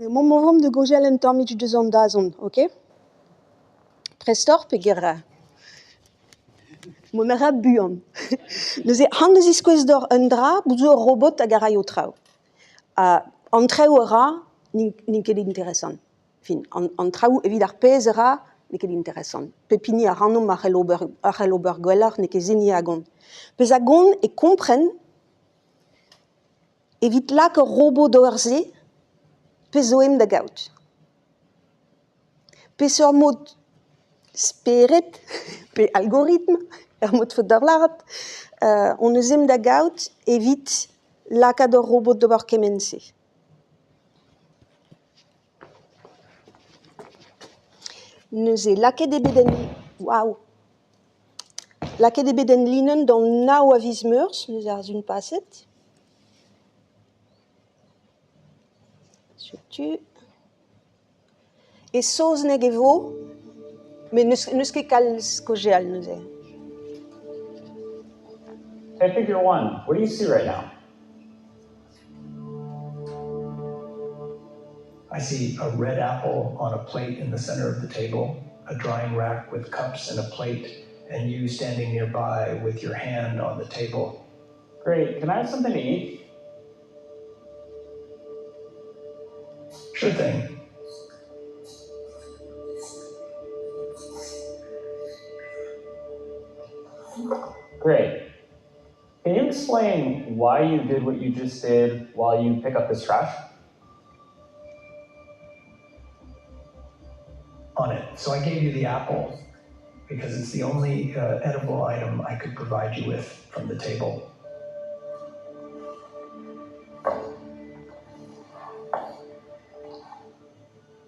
Emaomp o vont da gaozeal un tammig deus an dazont, ok ? Prest oc'h peogwir mont a ra buan. Neuze c'hoant da ziskouez deoc'h un dra, bout zo ur robot hag a raio traoù. Ha an traoù a ra n'int ket interesant. Fin, an traoù evit ar pezh a ra n'eo ket interesant. Pep hini ac'hanomp a c'hell ober a c'hell ober gwelloc'h, n'eo ket se ni a gont. Pezh a gont e kompren Evit lak ur robot d'ober se, pezh zo ezhomm da gaout. Peseurt mod spered pe algoritm, er mod faot deoc'h lâret, hon eus ezhomm da gaout evit lakaat ur robot d'ober kement-se. Neuze lakaet eo bet en waou lakaet eo bet en linenn d'an nav a viz Meurzh, neuze ar sizhun paset. Setu. E saozneg e vo, met n'eus ket kalz kaozeal neuze. Hey figure one, what do you see right now? I see a red apple on a plate in the center of the table, a drying rack with cups and a plate, and you standing nearby with your hand on the table. Great. Can I have something to eat? Sure thing. Great. Can you explain why you did what you just did while you pick up this trash? On it. So I gave you the apple because it's the only uh, edible item I could provide you with from the table.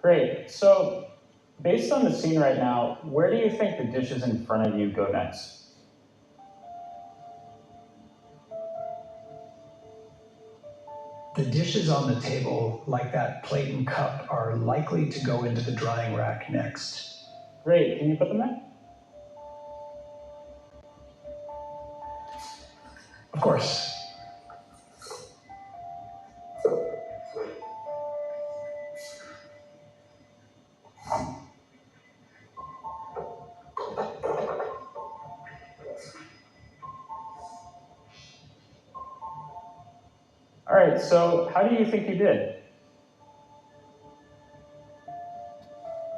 Great. So based on the scene right now, where do you think the dishes in front of you go next? The dishes on the table, like that plate and cup, are likely to go into the drying rack next. Great. Can you put them there? Of course. All right, so how do you think you did?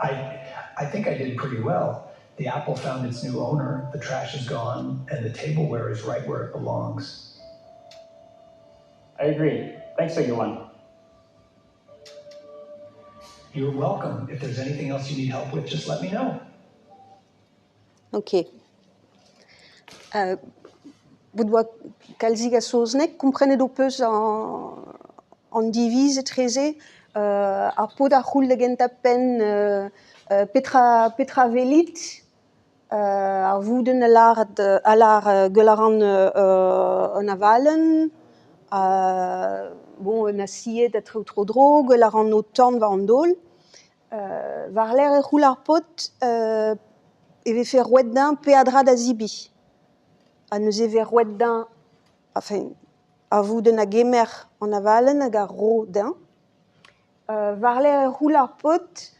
I, I think I did pretty well. The apple found its new owner, the trash is gone, and the tableware is right where it belongs. I agree. Thanks, everyone. You're welcome. If there's anything else you need help with, just let me know. Ok. Bout 'oa kalzik a saozneg, komprenet ho peus an diviz etreze ? Ar paotr a c'houll da gentañ-penn petra petra 'welit ? Ar voudenn a lâret a lâr gwell a ran un avalenn, bon un asied ha traoù tro-dro, gwell a ran ho torn war an daol. War-lerc'h e c'houll ar paotr e vefe roet dezhañ peadra da zebriñ. Ha neuze e vez roet dezhañ, enfin ar voudenn a gemer an avalenn hag a ro dezhañ. War-lerc'h e c'houll ar paotr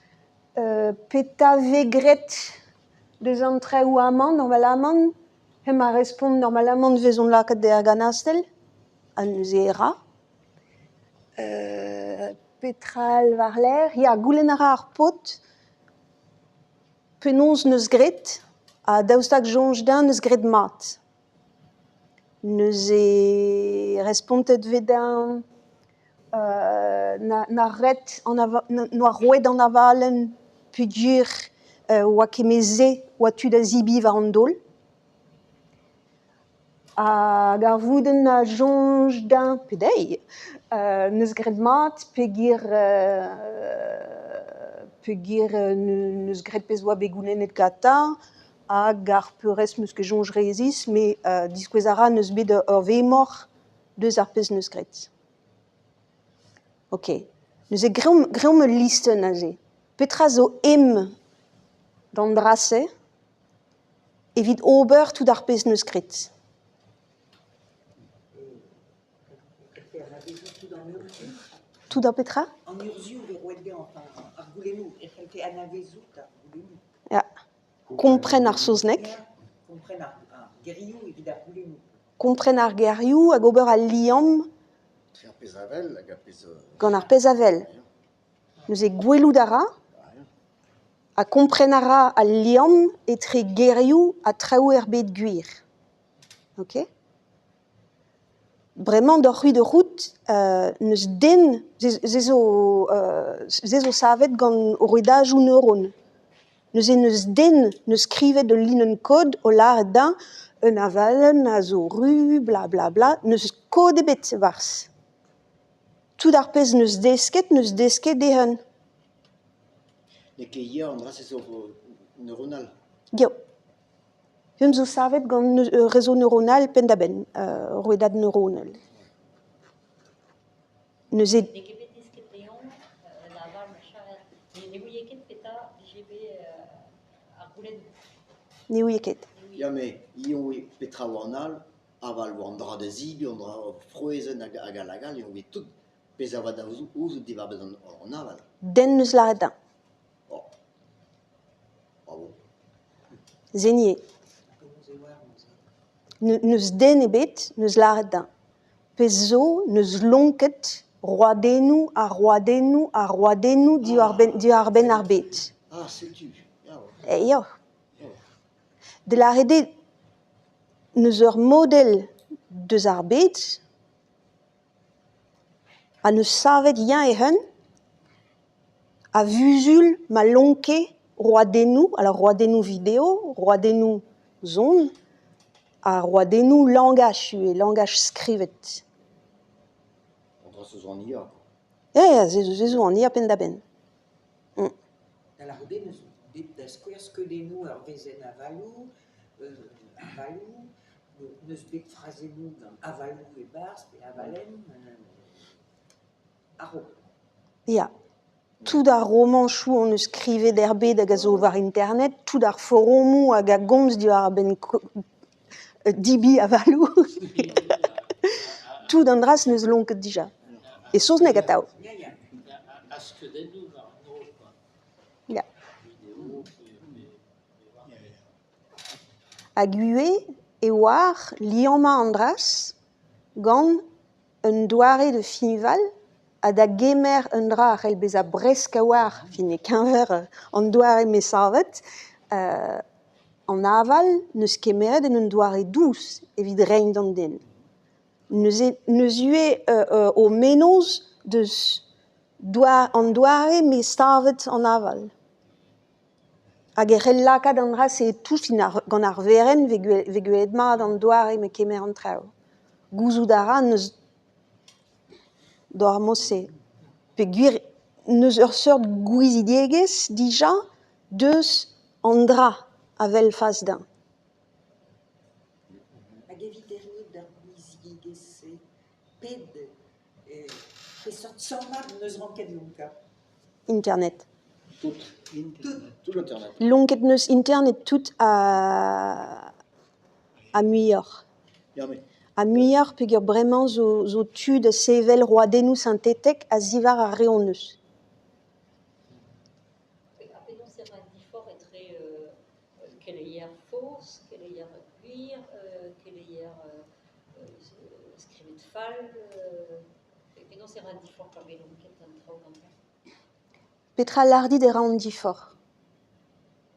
petra 'vez graet deus an traoù amañ normalamant. Hemañ a respont normalamant e vezont lakaet er ganastell ha neuze e ra. Petra all war-lerc'h ? Ya, goulenn a ra ar paotr penaos 'neus graet ha daoust hag soñj dezhañ 'neus graet mat. Neuze respontet 'vez dezhañ na ret 'noa roet an avalenn peogwir 'oa kement-se 'oa tu da zebriñ war an daol. Hag ar voudenn a soñj dezhañ pe dezhi 'neus graet mat peogwir peogwir 'neus graet pezh 'oa bet goulennet gantañ hag ar peurrest 'meus ket soñj resis met diskouez a ra 'neus bet ur vemor deus ar pezh 'neus graet. Ok, neuze greomp greomp ul listenn aze. Petra zo ezhomm d'an dra-se evit ober tout ar pezh 'neus graet? Tout ar petra? An urzhioù 'vez roet dezhañ, enfin ar goulennoù, e c'hellfe anavezout ar goulennoù. Ya. Kompren ar saozneg. Ya, kompren ar gerioù evit ar goulennoù. Kompren ar gerioù hag ober al liamm. Etre ar pezh a wel hag ar pezh... Gant ar pezh a wel. Neuze gwelout a ra ha kompren a ra al liamm etre gerioù ha traoù er bed gwir. Ok? Bremañ deoc'h-c'hwi da c'hoût n'eus den se zo se zo savet gant rouedajoù neuron. Neuze n'eus den n'eus skrivet ul linenn kod o lâret dezhañ un avalenn a zo ru bla bla bla, n'eus kod ebet e-barzh. Tout ar pezh 'neus desket 'neus desket dezhañ. N'eo ket ya an dra-se zo neuronal. Geo. Hemañ zo savet gant ur réseau neuronal penn-da-benn, ur rouedad neuronel. Neuze. N'eo ket bet desket dezhañ lavar machin ne ouie ket petra vije bet ar goulenn. Ne ouie ket. Ya, met ivez petra oa an all, aval oa an dra da zebriñ, an dra frouezhenn hag all hag all, e oa tout pezh a oa da c'houzout diwar-benn an aval. Den n'eus lâret dezhañ. Oh. Bravo. Zenier. N'eus den ebet n'eus lâret dezhañ. Pezh zo n'eus lonket roadennoù ha roadennoù ha roadennoù diwar-benn ar bed. Ah, setu. Eh ya. Da lâret eo n'eus ur model deus ar bed ha n'eus savet eñ e-unan a-vuzul ma lonke roadennoù, alors roadennoù video, roadennoù son ha roadennoù langaj ivez, langaj skrivet. An dra-se zo an IA quoi. Ya, ya, se zo an IA penn-da-benn. Da lâret eo n'eus bet da skouer skeudennoù ur wezenn avaloù, avaloù, n'eus bet frazennoù gant avaloù e-barzh pe avalenn a-raok. Ya, tout ar romanchoù hon eus skrivet er bed hag a zo war internet, tout ar foromoù hag a gomz diwar-benn debriñ avaloù, tout an dra-se n'eus lonket dija. E saozneg atav. Ha skeudennoù war an nor kwa. Ya. Video pe pe Hag ivez e oar liammañ an dra-se gant un doare da fiñval ha da gemer un dra a c'hell bezañ bresk a-walc'h fin e-keñver an doare m'eo savet, an aval 'neus kemeret en un doare dous evit reiñ d'an den. Neuze n'eus ivez ho mennozh deus an doare m'eo savet an aval. Hag e c'hell lakaat an dra-se e touch gant ar werenn 'vez gwelet mat an doare ma kemer an traoù. Gouzout a ra n'eus d'ar mod-se peogwir n'eus ur seurt gouiziegezh dija deus an dra a wel fas dezhañ. Hag evit erruout d'ar gouiziegezh-se, pet peseurt sammad 'neus ranket lonkañ? Internet. Tout. Tout l'internet. Lonket 'neus internet tout ha muioc'h. Ya, mais Ha muioc'h peogwir bremañ zo tu da sevel roadennoù sintetek a-ziwar ar re hon eus. Ha penaos e ra diforc'h etre keleier faos, keleier gwir, keleier skrivet fall, penaos e ra diforc'h pa vez lonket an traoù gantañ? Petra 'lâr dit e ra an diforc'h?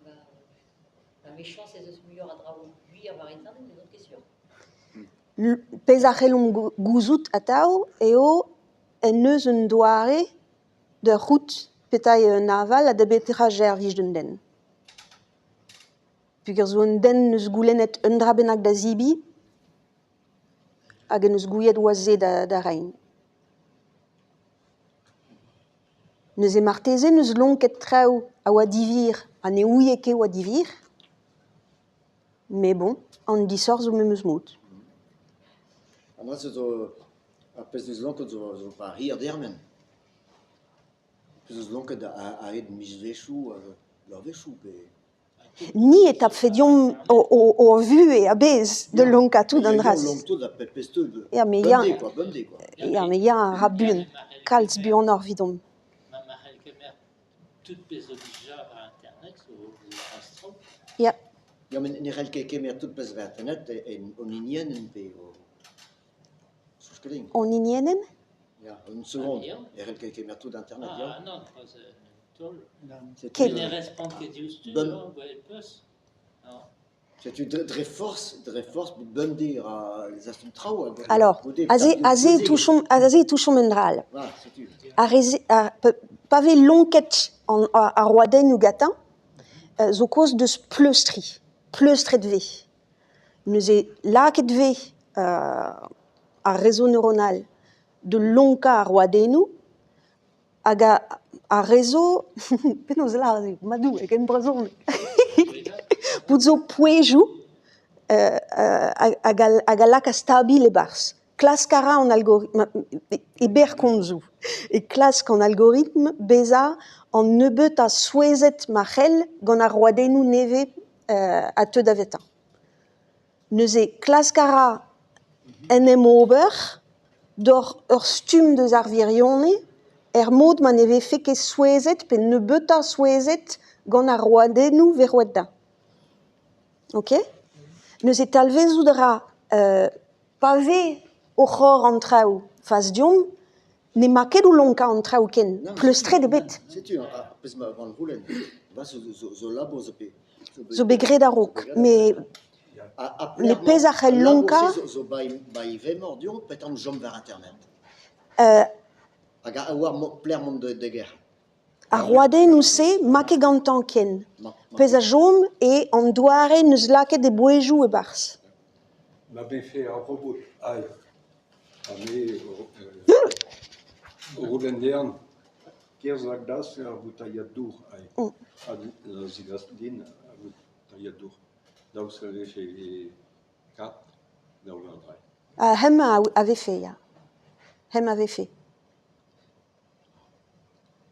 Ba, ba mechañs ez eus muioc'h a draoù gwir war internet, n'on ket sur. Pezh a c'hellomp gouzout atav eo en deus un doare da c'hoût petra eo un aval ha da betra servij d'un den. Peogwir zo un den 'neus goulennet un dra bennak da zebriñ hag en deus gouiet 'oa se da reiñ. Neuze marteze 'neus lonket traoù a oa divir ha ne ouie ket 'oa divir. Met bon, an disoc'h zo memes mod. An dra-se zo ar pezh 'neus lonket zo war hir dermen. Pezh 'neus lonket a-hed mizvezhioù, bloavezhioù pe... Ni e tapfe deomp o vuhez a-bezh da lonkañ tout an dra-se. Lonk tout ha pep pezh teub. Ya, met ya. Bemdez quoi, bemdez quoi. Ya, met ya a ra buan, kalz buanoc'h evidomp. Ma ma c'hell kemer tout pezh zo dija war internet zo brasoc'h. Ya. Ya, met ne c'hell ket kemer tout pezh war internet en hon hinienn pe o... Soñj ket din. Hon hinienn? Ya, un seconde. Ne c'hell ket kemer tout internet, ya. Ah non, pas un taol. Ket. Ne respont ket diouzhtu, Bonne. non, gwelet peus. Non. Setu dre, dre forzh, dre forzh bemdez ra zastum traoù. hag- Alors, goude aze, tardiv aze e poezek. touchomp, aze e touchomp un dra all. Voilà, setu. Ar re-se, ar, pa vez lonket an, ar roadennoù gantañ, zo kaoz deus pleustriñ, pleustret 'vez. Neuze lakaet 'vez ar réseau neuronal da lonkañ ar roadennoù hag ar re zo, penaos lâret eo, ma Doue, ken brezhoneg, bout zo pouezoù hag a laka stabil e-barzh. Klask a ra an algoritm, e berr komzoù, e klask an algoritm bezañ an nebeutañ souezhet ma c'hell gant ar roadennoù nevez a teu davetañ. Neuze klask a ra en em ober doc'h ur stumm deus ar wirionez er mod ma ne vefe ket souezhet pe nebeutañ souezhet gant ar roadennoù 'vez roet dezhañ. Ok? Neuze talvezout a ra pa vez oc'h ober an traoù fas deomp n'emañ ket o lonkañ an traoù ken, pleustret eo bet. Setu ar pezh ma van c'houlenn. Va zo, zo, zo labour zo bet. Zo bet graet a-raok, met met pezh a c'hell lonkañ. Zo, zo ba ivez-mor du-hont, petra chom war internet. Hag a oar plec'h mont da gêr. Ar roadennoù-se 'ma ket gantañ ken. Pezh a chom eo an doare 'neus lakaet e bouezioù e-barzh. Ma vefe ar robot all ha me o c'houlenn dezhañ kerzh da glask ur boutailhad dour ha da zegas din ur boutailhad dour. Daoust ha vefe kat da ober dra. Hemañ a vefe, ya. Hemañ a vefe.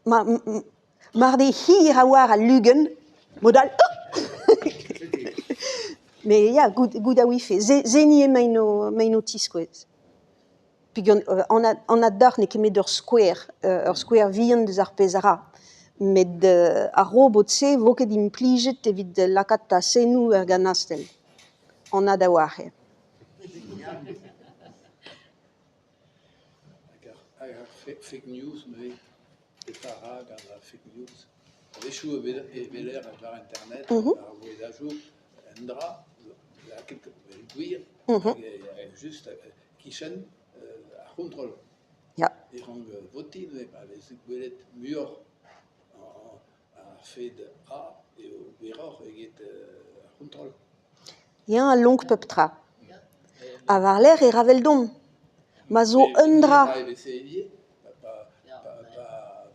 Ma, mar d'eo hir a-walc'h al lugenn, mod all Met ya, goût a ouife. Seniñ emaint o tiskouez. Peogwir anat deoc'h n'eo ket met ur skouer, ur skouer vihan deus ar pezh a ra. Met ar robot-se 'vo ket implijet evit lakaat tasennoù er ganastell. Anat a-walc'h eo. Hag ar fake news neuze, petra a ra gant ar fake news? A-wechoù e weler war internet ar rouedadoù un dra lakaet evel gwir hag just e-kichen ar c'hontrol. E rank votiñ neuze pa vez gwelet muioc'h ar fed A eo gwiroc'h eget ar c'hontrol. Eñ a lonk pep tra. Ha war-lerc'h e ra 'veldomp. Ma zo un dra. E veze ivez, pa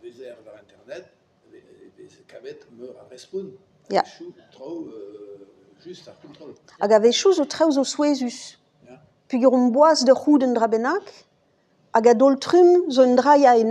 vezer war internet, e vez kavet meur a respont. A-wechoù traoù just ar c'hontrol. Hag a-wechoù zo traoù zo souezhus. Peogwir omp boas da c'hoût un dra bennak, hag a-daol-trumm zo un dra ya en